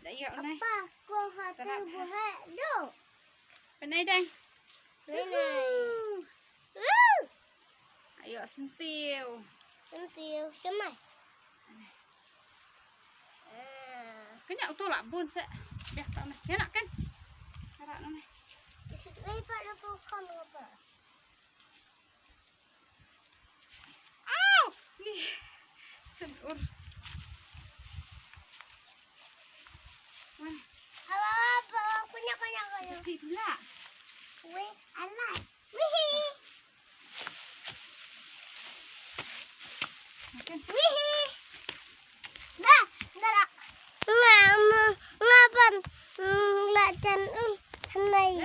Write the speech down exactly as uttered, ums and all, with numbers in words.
Dah ïoh nai. Apa? Ko hati buhek do. Penai dang. Nai nai. Ayo sentiew. Sentiew semai. Kenya uto lah bun se. Biar tau nai. Ya nak kan. Harap nai. Isi lai pa na tu kan apa? Au! Ni. Sen ur. Wan. Apa apa kunya kunya kunya. Tapi pula. Weh, alat. Wihi. Makan. Wihi. Dah, dah lah. Ngam ngapan. Lajan un. Hanai.